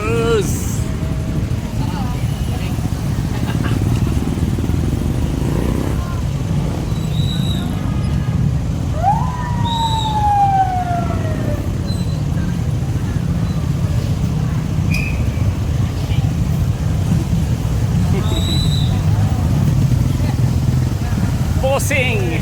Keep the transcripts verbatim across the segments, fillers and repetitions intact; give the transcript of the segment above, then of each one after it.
Cruz. Bossing.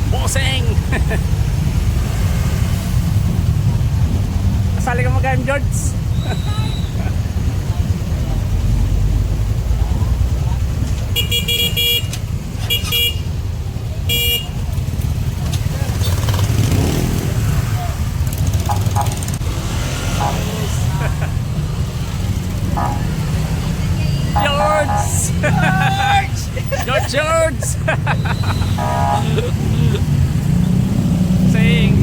Bossing! Kasali ka mag-M, George? George! George! George! George! Saying.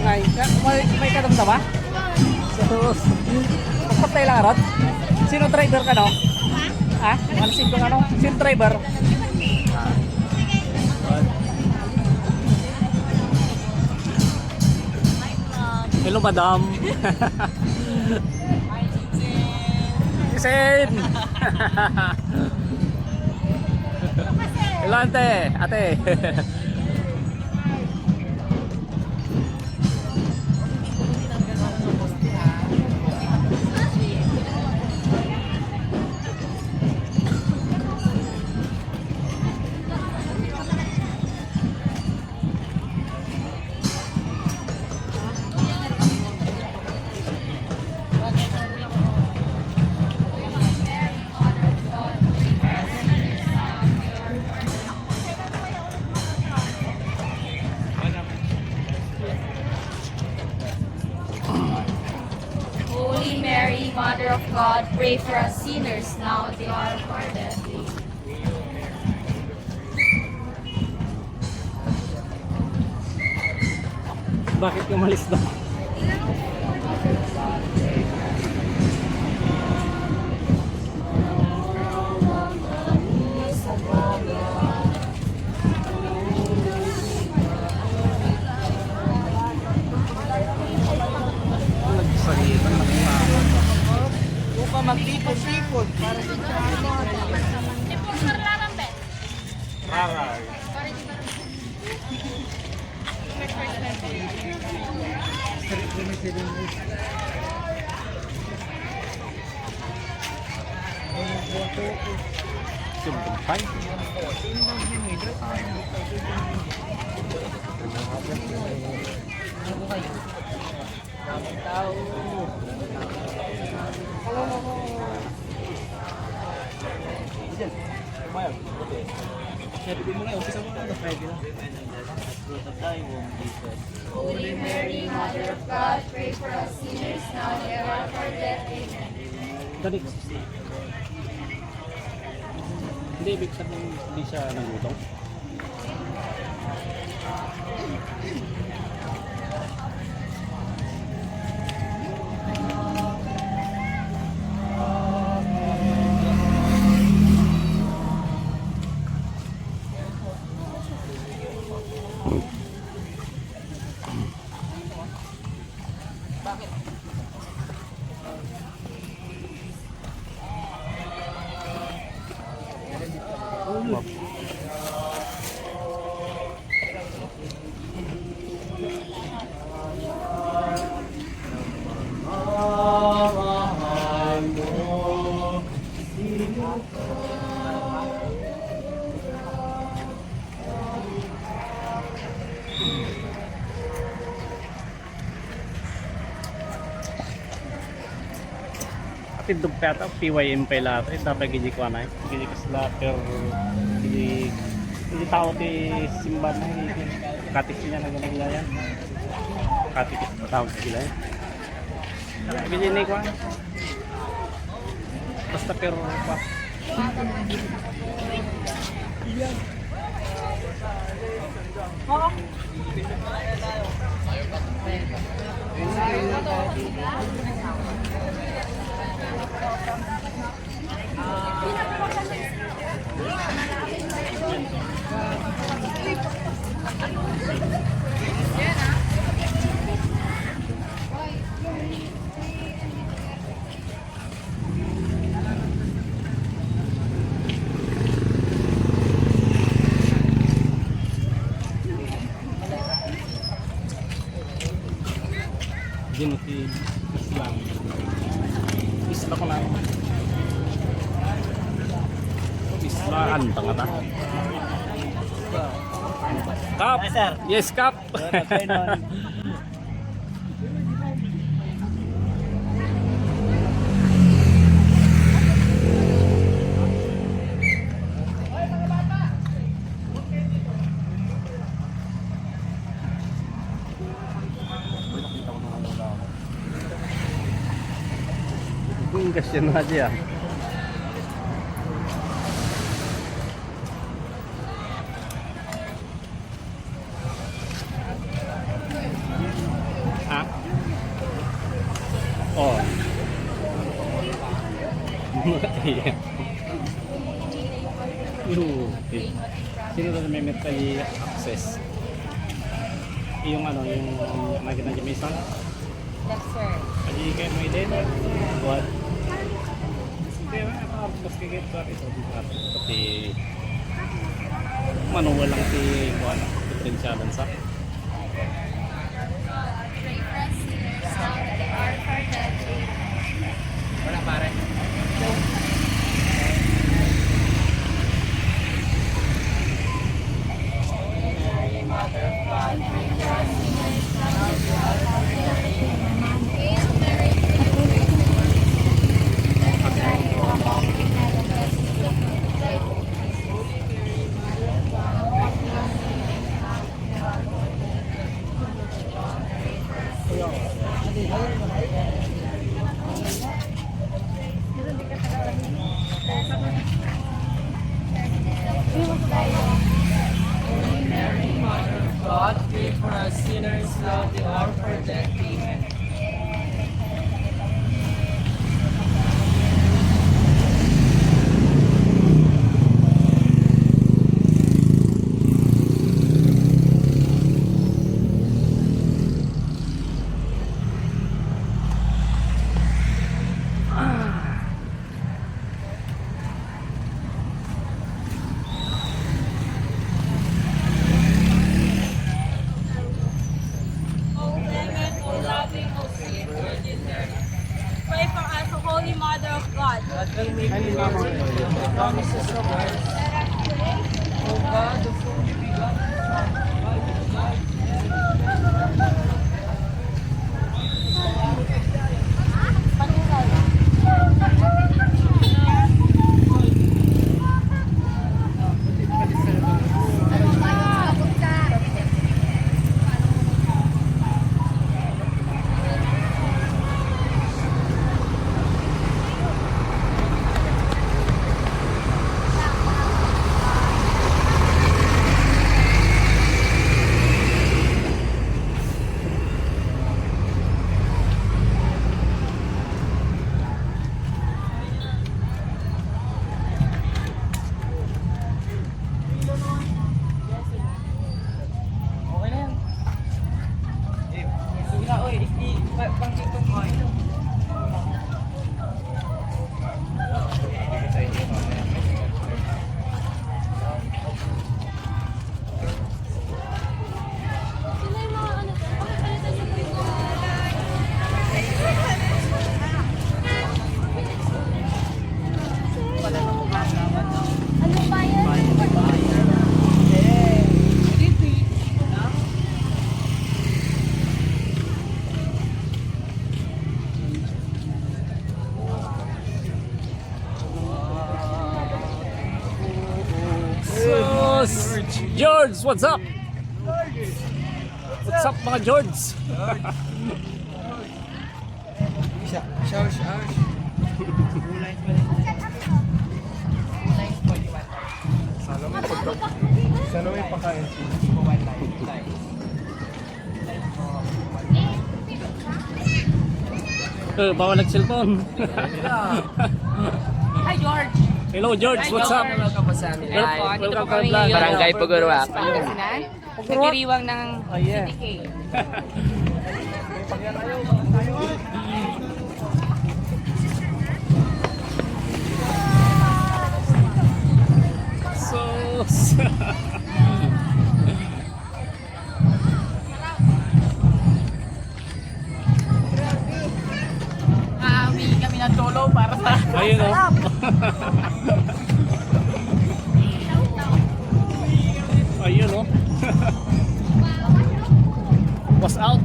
May, may, may kadamdama? Sus. Magpatay lang, Rod. Sino driver ka, no? Ha? Ano, sino, ano? Sino driver? Hello, madam. Isen! Hello, ante, ate. Holy Mary, Mother of God, pray for us sinners now at the hour of our death. Bakit ka umalis doon? Sipon, para sa Sipon, Carlaran, be. Raray. Sumpay. Holy Mary, Mother of God, pray for us sinners now and at our death. Amen. Dali. Hindi, ibig sabihin, hindi siya nagutong. Atindog pa yata, P Y M pa ila, eh, dapat gigi kuan ay, gigi kasla, pero gigi, gigi tao ti simba na, gigi katikis niya na ginawa yan. Katikis pa tawag sila, eh. Gigi ni kuan. Basta pero pa. Dinuti Isla. Isla ko na. Isla, antang ata. Kap! Hi, sir. Yes, Kap! Good afternoon. Ang kasya na dia. Ha? Oh. Matay. Yung, okay. Sino na may mental access? Yung ano, yung naging na Jameson? Yes, sir. Adi kayo mo din? What? Kaya nga, ah, mas kagit ko ito. Pati manual lang si, kuwan, diferensyalan sa. Wala, pare. Holy Mary, Mother of God, pray for us sinners now and at the hour of our death. Amen. Pray for us, O Holy Mother of God. Promises of Christ. O God, of whom you begot. Okay na yan. Sige na, oy, i-, i-, pa-, pang-, pang-, Sus! George, what's up? What's up, mga George? Siya, siya, siya. Sana may pagka-, sana may pakain. Eh, bawal nag-cellphone. Hi, George. Hello, George. What's up? Welcome, welcome po sa amin. Welcome, welcome, welcome, vlog. Barangay Pugurua. Pangasinan. Sa giriwang ng, oh, yeah, C D K. Sus. Ah, humingi kami ng tulong para sa... Ayun, oh. Ayun, oh. Was out.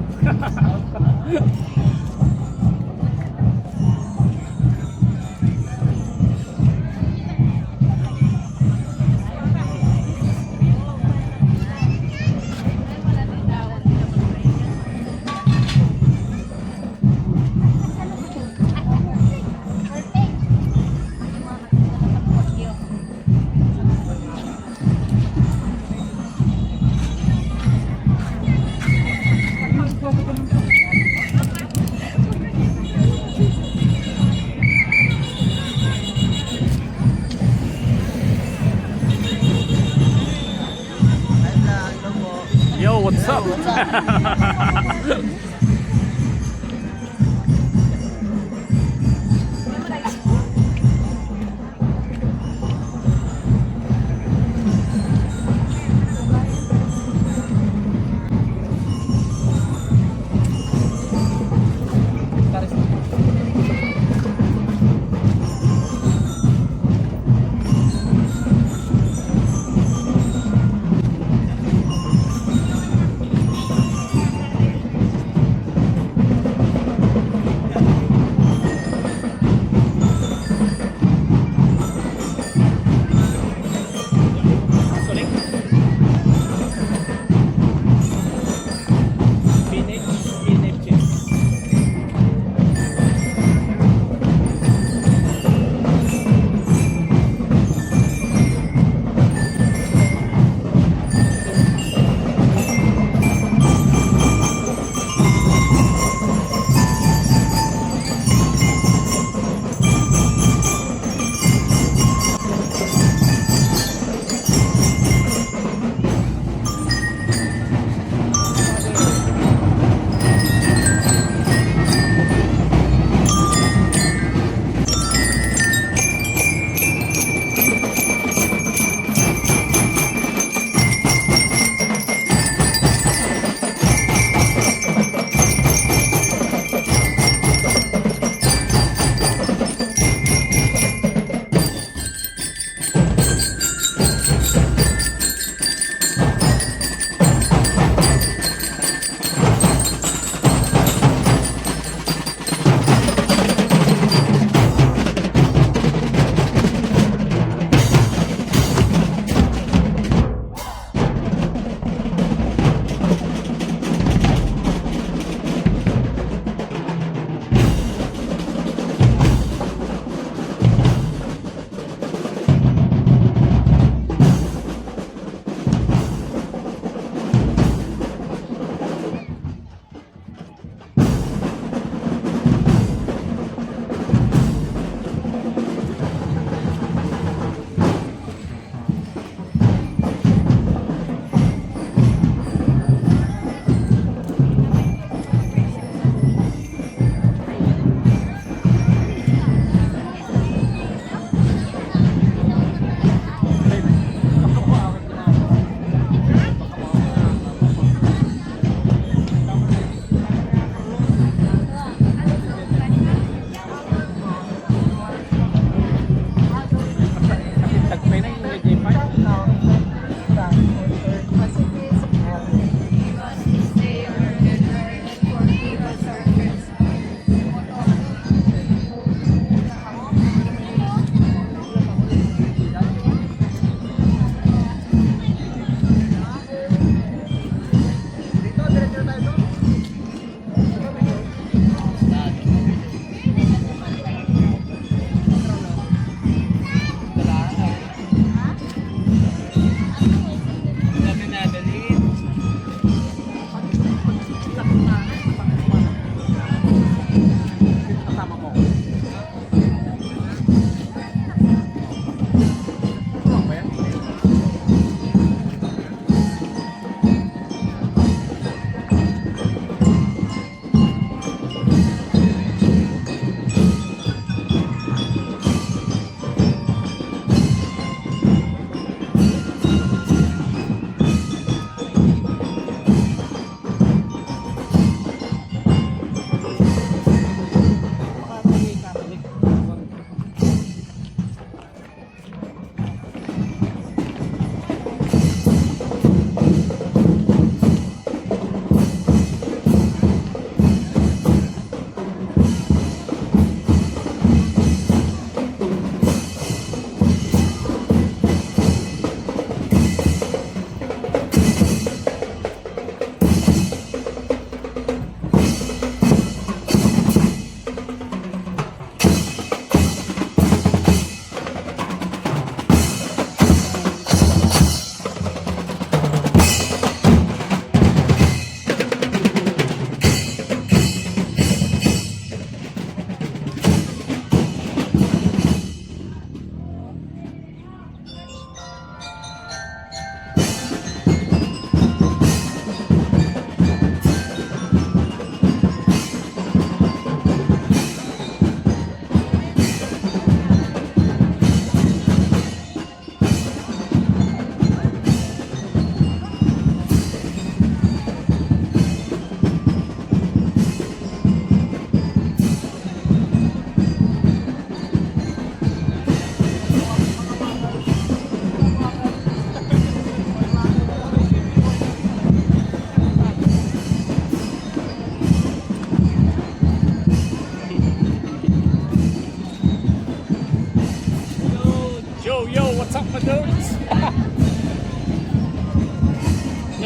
Yo, what's up?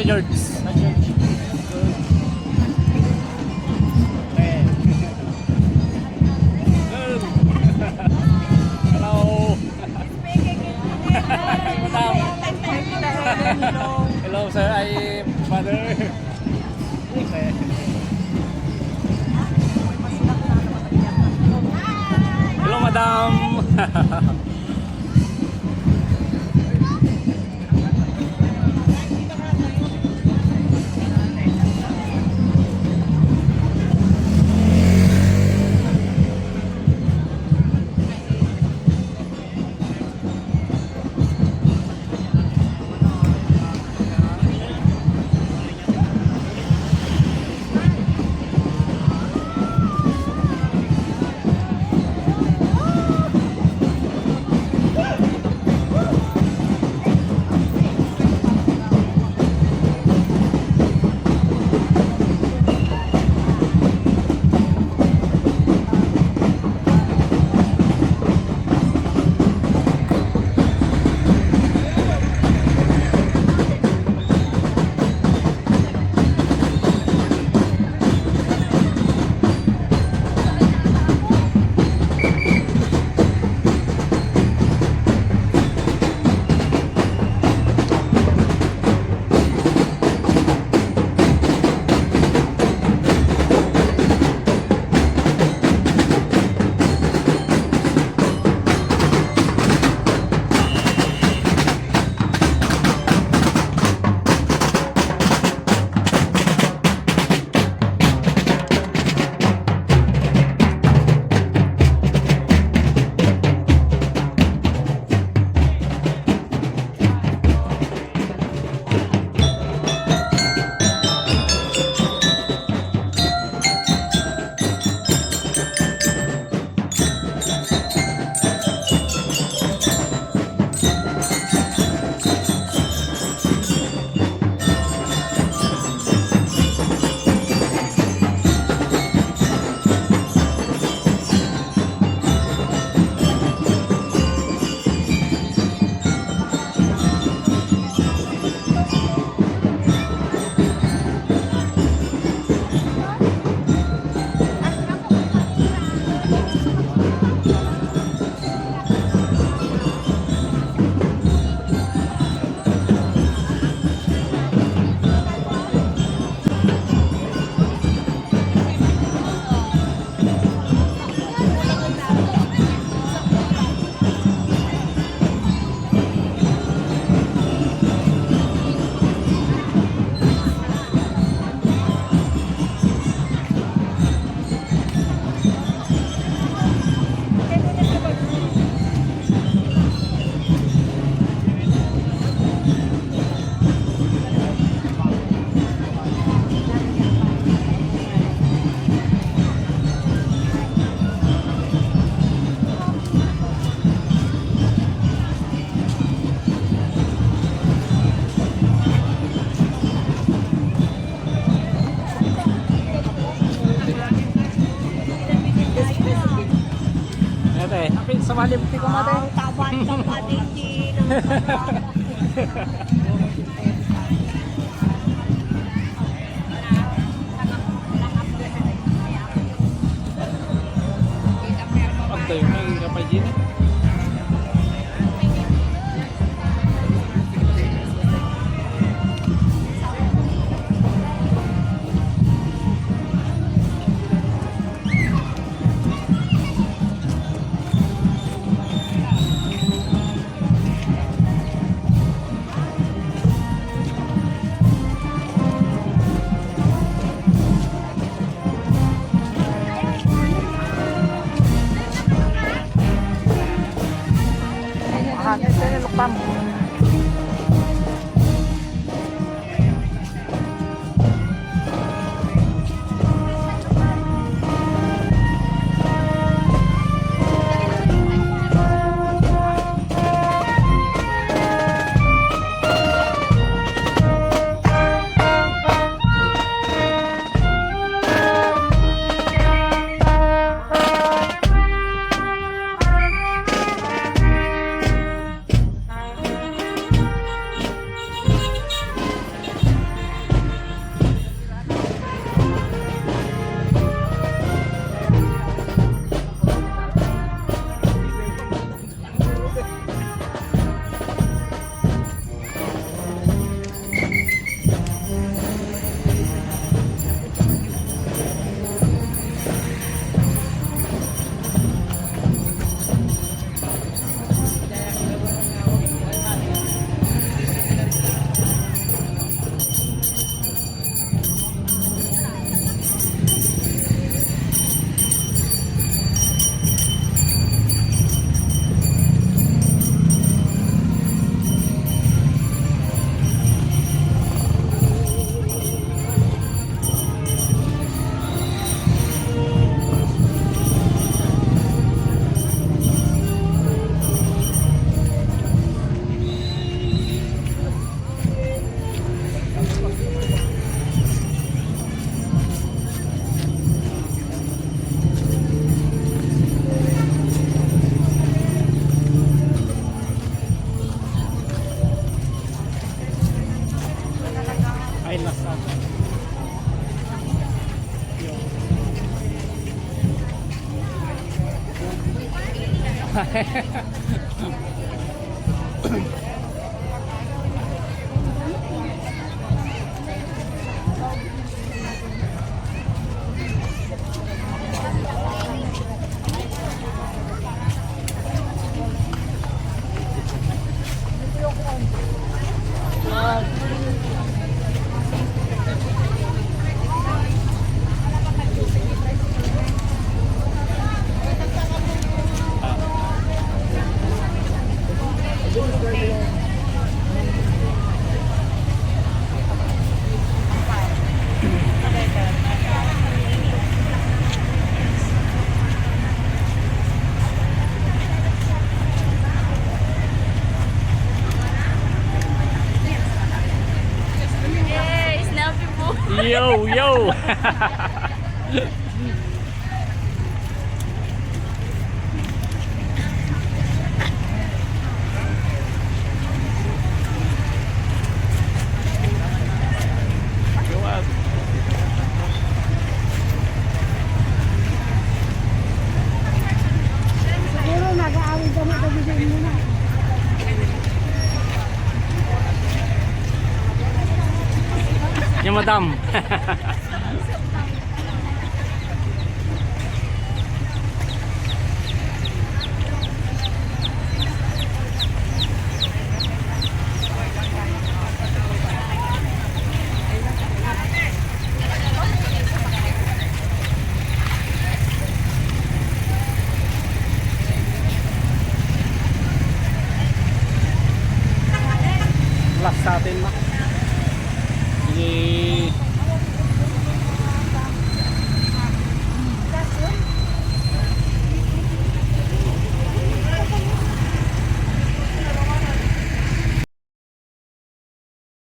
Yards. Hello. Madam. Hello, sir. Ay, father. Hello, madam. Ate, apit sa malim ti ko, ate. Wow, tawan ka pa din, Gina. Pagtayo na, yung kapay din eh. Hangin sa lukpam. Yay! Snappy po! Yo, yo! Siguro nag-aawit kami pag-isip mo na. Yan, madam.